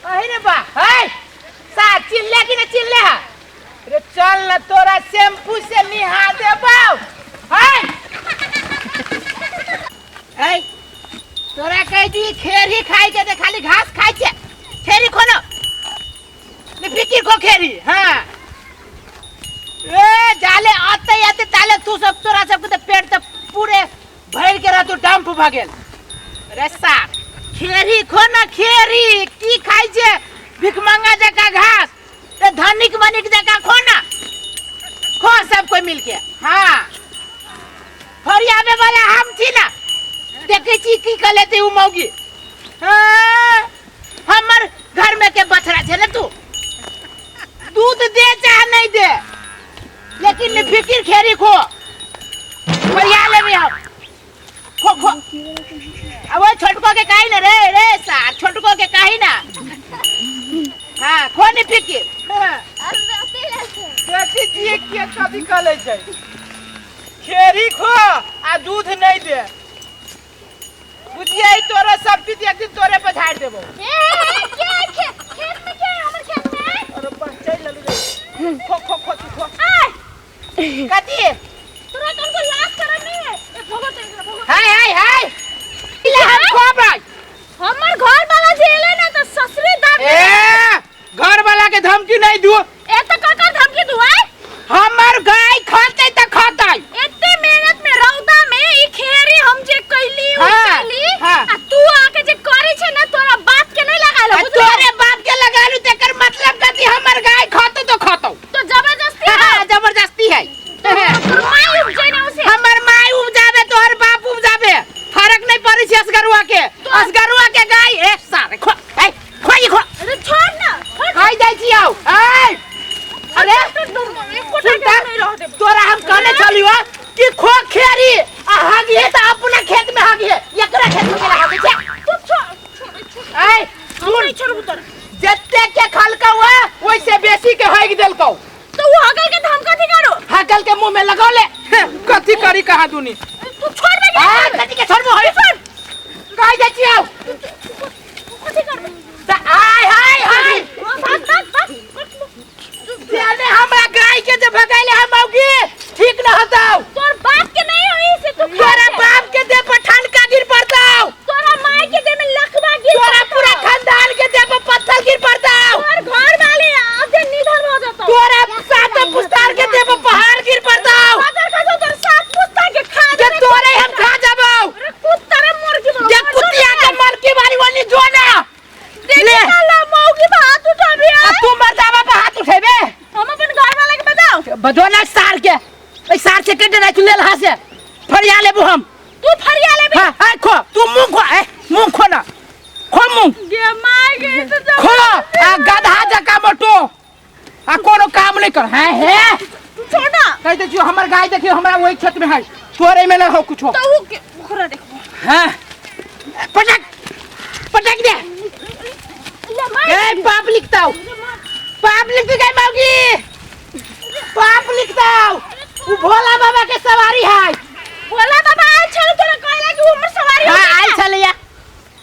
अहि रे बा है सार चिल्ले कि न चिल्ले है रे चल न तोरा शैम्पू से निहा देबौ है है तोरा कह दी खेरी खाई के ते खाली घास खाई छे खेरी खोनो ने फिकिर खो खेरी हाँ ए जाले आते आते ताले तू सब तोरा सब के तो पेट तो पूरे भर के रहतो डंप भ गेल रे सार खेरी खो ना खेरी की खाई छे भिखमंगा जका घास ते धनिक मनिक जका खो ना खो सब कोई मिलके हाँ फरियाबे वाला हम छी ना देखे छी की कर लेते उ मौगी हाँ, हमर घर में के बछड़ा छे ना तू दूध दे चाहे नहीं दे लेकिन ने फिकिर खेरी खो फरिया लेबे हम खो खो अब वो छोटको के काहे ना रे रे सार छोटको के काहे ना हाँ खो ने फिकिर हाँ। देखै छियै के कथी कलै छै खेरी खो आ दूध नहीं दे बुझियै तोरा सब चीज एक दिन तोरे पर झाड़ देबो खेत में क्या है हमर खेत में अरे बा चल ललू रे खो खो खो तू खो कथी तोरा कल को लाज शरम नहीं है ए भगो तेरे भगो हाय हाय हाय इला हम खोबै हमर घर वाला जे एले ना त ससुरे दाब ए घर वाला के धमकी नहीं दू ए त ककर धमकी दुआई हमर गाय खतै त खतै एते मेहनत में रौदा में ई खेरी हम जे कैली उ हाँ, कैली हाँ। आ तू आके जे करे छे ना तोरा बाप के नहीं लगालो आ तोरे बाप के लगालू तेकर मतलब कथी हमर गाय खतौ तो खतौ तो जबरदस्ती हाँ, जबरदस्ती है तोर माई उपजे ना उसे हमर माय उपजाबे तोहर बाप उपजाबे फर्क नहीं पड़ै छै असगरुआ के असगरुआ के गाय ए सारे खो ए खो ई खो अरे छोड़ ना छोड़ खाइ जाइ छी आउ ए अरे सुन त, तोरा हम कहने छलियो कि खो खेरी आ हगिहे त अपना खेत में हगिहे एकरा खेत में केना हगे छै तू छोड़ छोड़ ए सुन नहीं छोड़बू तोरा जते के खलकौ है ओइसे बेसी के हगि देलकौ तो वो हगल के धमका थी करो हगल के मुंह में लगौ ले कथी करी कहाँ दुनी तू छोड़ बे आ कथी के छोड़बो हई कहि जाइ छी आउ कथी करबे त आय हाय हाय भाग भाग भाग जाने हमरा गाय के जे भगाइले हम मौगी ठीक न हतौ तोर बाप के नहीं होई से तू तोरा बाप के दे पर ठनका गिर पड़तौ तोरा माई के दे में लखवा गिर तोरा पूरा खानदान के दे पर पत्थर गिर पड़तौ तोर घर वाले आधे निधन हो जातो तोरा सात पुस्तार के दे पर पहाड़ गिर पड़तौ अगर का तोर सात पुस्ता के खा जे तोरे हम खा जाबौ अरे कुत्ता रे मुर्गी बनो जे कुतिया के मलकी वाली वाली जो ना ले साला मौगी पे हाथ उठाबी आ तू मर्दावा पे हाथ उठेबे हम अपन घर वाला के बताओ बदोना सार के ए सार से कटे ना चुले लहा से फरिया लेबू हम तू फरिया लेबे हां आ खो तू मुंह खो ए मुंह खो ना खो मुंह गे माय गे तो खो आ गधा जका मोटो आ कोनो काम नहीं कर है हे तू छोड़ ना कह दे छियो हमर गाय देखियो हमरा वही खेत में है तोरे में ना हो कुछो तो वो के ओकरा देखो हां पटक पटक दे ले मार ए पाप लिखता हूँ पाप लिख गई मौगी पाप लिखता हूँ वो भोला बाबा के सवारी है भोला बाबा आयल छल तोरा कहला कि हमर सवारी हाँ आयल छलैया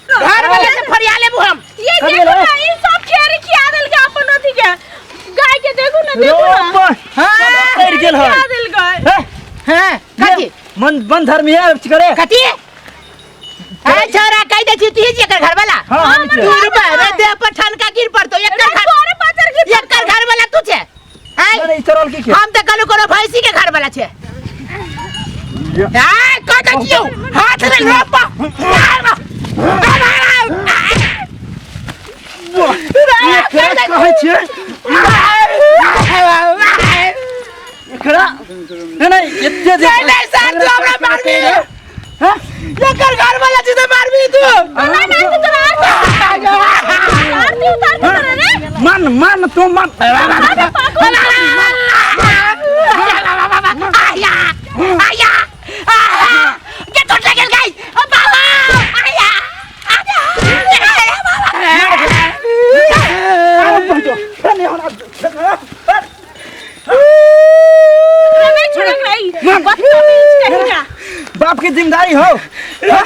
घर वाला से फरिया लेबू हम ये देखो ना ई सब खेरी खिया देल के अपन अथी के गाय के देखो ना देखो ना हाँ तर गेल है खिया देल गाय हाँ कथी मन मन धर्म है करे कथी है छोरा कह दे छी तू ही एकर घर वाला हां हम तू रुपा रे देह पर ठनका गिर पड़तो एकर घर तोरे पाचर गिर एकर घर वाला तू छे हैं नहीं चरल की के हम त कहलु कोनो भैंसी के घर वाला छे आय कह दे छियौ हाथ रे रोपा एकरा कहै छियै एकरा नहीं नहीं एते जे नहीं नहीं सर तू हमरा मारबी हां एकर घर वाला छी त मारबी तू नहीं नहीं तू तोरा आरती उतार के तोरा रे मान मान तू मान अरे पागल आया आया के टूट गेल गाइस बाबा आया नहीं छोड़क रही बदतमीज कहीं का बाप की जिम्मेदारी हो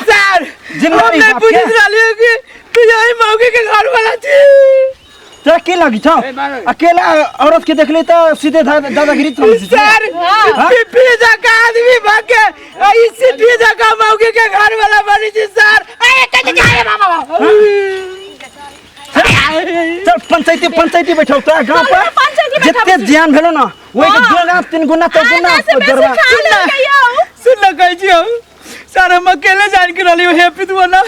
सर जिम्मेदारी हम नहीं बाप बुझ के। रहलियो कि तू यही मौगी के घर वाला छी तोरा के लगी छौ? अकेला औरत के देखले त सीधे दादागिरी चलै छै। सर हाँ? पीपी जका आदमी भागे आ ई सिटी जका मौगी के घर वाला बनी छी सर। अरे कत जाए बाबा। चल पंचायती पंचायती बैठौ तोरा गांव पर। पंचायती बैठाबै जते छी। ज्ञान भेलो न ओहि के हाँ। दुगुना तीन गुना चौगुना आधा से बेसी जोड़बा। खा लेलकै यौ। सुन न कहै छी हम सर, हम अकेले जान के रहली हे पितुआ ना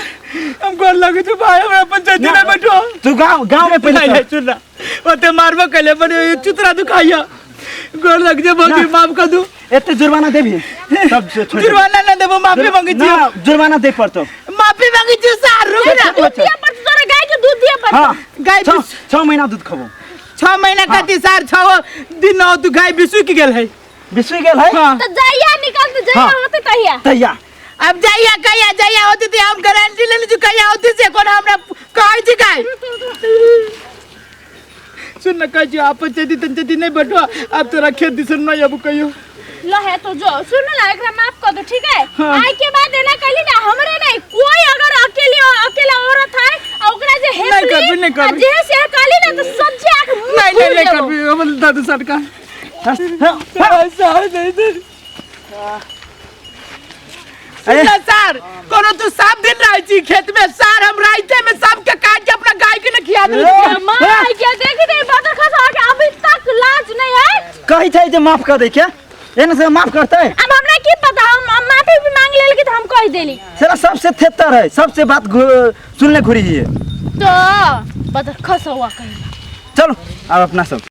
हम गोर लगे छी भाई, हमरा पंचायती ना। में बैठो। तू गांव गांव में पहिले नहीं चल। नहीं सुन ना ओते मारबो कैले पर ये चुतरा दुखाइया गोर लग जे भौजी ना। माफ कर दू। एते जुर्माना देबी तब से छोड़ देबी। जुर्माना ना देबो, माफी मांगे छी। ना जुर्माना दे पड़तो। माफी मांगे छी सर, रुक ना। दूध दिया पड़तौ तोरा, गाय के दूध दिया पड़तौ। हाँ गाय 6 महीना दूध खबो। 6 महीना कति सर, 6 दिन तू गाय बिसुक गेल है। बिसुक गेल है। हाँ। तऽ जहिया निकल तऽ जहिया हाँ। होतै तहिया। तहिया। अब जाइया कहिया जाइया होती थी हम गारंटी ले ली कहिया होती से कोन हमरा कहै छी गाय। सुन न कहै छी आप पंचायती तंचायती नहीं बैठो, अब तोरा खेत दिसन नहीं अब कहियो। ल है तो जो सुन ल एकरा माफ कर दो, ठीक है? हाँ। आइ के बाद एना कहली ना हमरे नहीं कोई अगर अकेली अकेला औरत है आ ओकरा जे नहीं हेपली करबी, नहीं करबी। आ जे से कहली ना तो सब्जी आंख मुंह नहीं नहीं फूल नहीं देबो। करबी हम दादू सरकार। हाँ, हाँ। सर नहीं नहीं। अरे। सुन सर कोनो तू सब दिन रहै छी खेत में सर, हम राइते में सबके काट के अपना गाय के न खिया देली। माँ के देखी नहीं बदर खसा के अभी तक लाज नहीं है। कहै छै जे माफ कर दे के एना से माफ करतै। अब हमरा की पता, हम माफी भी मांग लेल कि तो हम कह देली। साला सबसे थेतर है, सबसे बात सुनले घुरी है तो बदर खसा हुआ कहीं। चलो अब अपना सब।